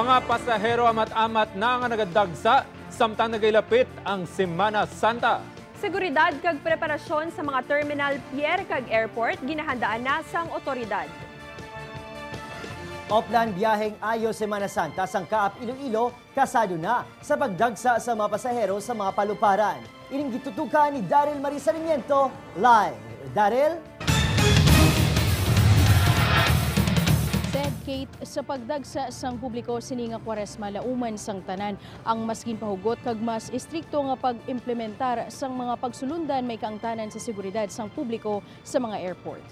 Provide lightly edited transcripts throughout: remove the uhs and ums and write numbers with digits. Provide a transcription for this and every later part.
Mga pasahero amat-amat na nga nagadagsa samtang nagailapit ang Semana Santa. Seguridad kag preparasyon sa mga terminal, pier kag airport ginahandaan na sang otoridad. Oplan biyaheng ayo Semana Santa sang CAAP Iloilo kasado na sa pagdagsa sa mga pasahero sa mga paluparan. Ining gitutukan ni Daryl Marie Sarmiento live. Daryl? Said Kate, sa pagdagsa sang publiko sini nga Kwaresma, lauman sang tanan ang mas ginpahugot kag mas istrikto nga pag-implementar sang mga pagsulundan may kaangtanan sa seguridad sang publiko sa mga airport.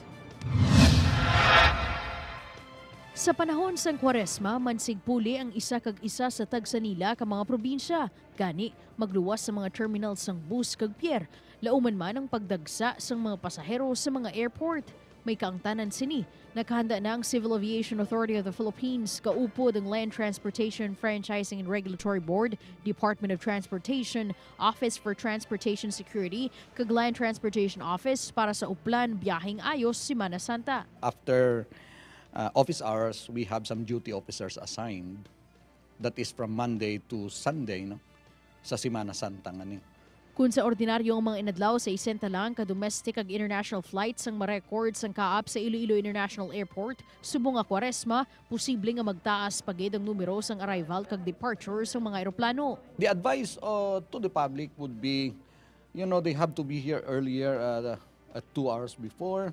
Sa panahon sang Kwaresma, mansigpuli ang isa kag isa sa tagsa nila ka mga probinsya. Gani, magluwas sa mga terminal sang bus kag pier. Lauman man ang pagdagsa sang mga pasahero sa mga airport. May kaangtanan sini. Nakahanda na ang Civil Aviation Authority of the Philippines, kaupod ang Land Transportation Franchising and Regulatory Board, Department of Transportation, Office for Transportation Security, kag Land Transportation Office para sa uplan biyaheng ayos Semana Santa. After office hours, we have some duty officers assigned. That is from Monday to Sunday, no? Sa Semana Santa nga ni. Kung sa ordinaryong mga inadlaw sa 60 lang ka domestic ag international flights ang ma-record sang CAAP sa Iloilo International Airport, subong nga Kwaresma, posible nga magtaas pagid ang numero sang arrival kag departure sang mga eroplano. The advice to the public would be, they have to be here earlier, 2 hours before,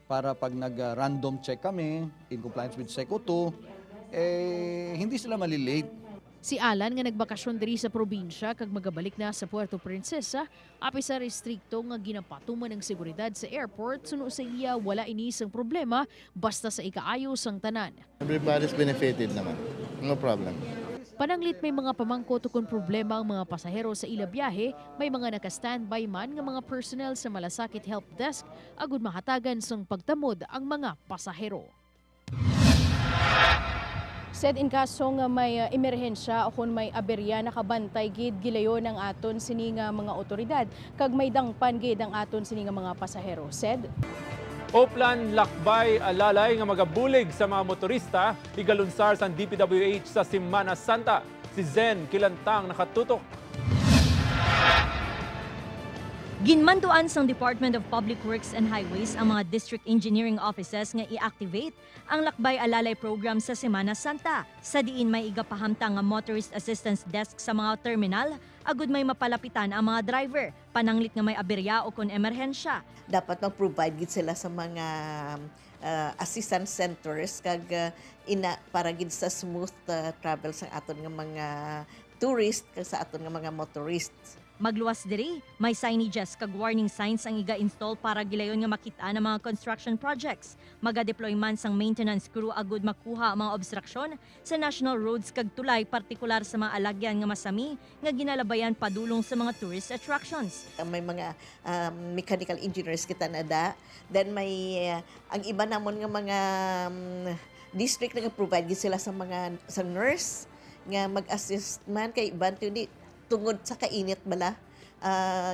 para pag nag-random check kami, in compliance with SECO 2, eh, hindi sila malilate. Si Alan nga nagbakasyon diri sa probinsya kag magabalik na sa Puerto Princesa, apesar istrikto nga ginapatuman ang seguridad sa airport, suno sa iya wala ini sang problema basta sa ikaayos ang tanan. Everybody's benefited naman. No problem. Pananglit may mga pamangkot kung problema ang mga pasahero sa ila biyahe, may mga naka-standby man nga mga personnel sa Malasakit Help Desk agud mahatagan sang pagtamod ang mga pasahero. Said in kaso nga may emerhensya o kung may aberya, nakabantay gid gilayon ang aton sini nga mga otoridad kag may dangpan gid ang aton sini nga mga pasahero. Said Oplan Lakbay Alalay nga magabulig sa mga motorista igalunsar sa DPWH sa Semana Santa. Si Zen Kilantang nakatutok. Ginmanduan sang Department of Public Works and Highways ang mga district engineering offices nga i-activate ang Lakbay Alalay program sa Semana Santa. Sa diin may igapahamtang nga motorist assistance desk sa mga terminal agud may mapalapitan ang mga driver pananglit nga may aberya o kon emerhensya. Dapat mag-provide gid sila sa mga assistance centers kag ina para gid sa smooth travel sa aton nga mga tourist kag sa aton nga mga motorists. Magluwas diri, may signages kag warning signs ang iga-install para gilayon nga makita ang mga construction projects. Maga-deploy man sang maintenance crew agud makuha ang mga obstruction sa national roads kag tulay, partikular sa mga alagyan nga masami nga ginalabayan padulong sa mga tourist attractions. May mga mechanical engineers kita na da. Then may ang iba namon nga mga district nag-provide gid sila sa mga sa nurse nga mag-assist man kay iban di tungod sa kainit bala,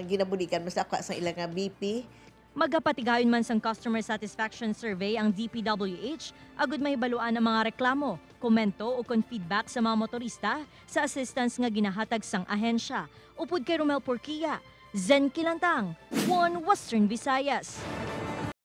ginabuligan mas ako sa ilang nga BP. Magapatigayon man sang customer satisfaction survey ang DPWH agud mahibaluan ang mga reklamo, komento o kon feedback sa mga motorista sa assistance nga ginahatag sang ahensya. Upod kay Romel Porquia, Zen Kilantang, One Western Visayas.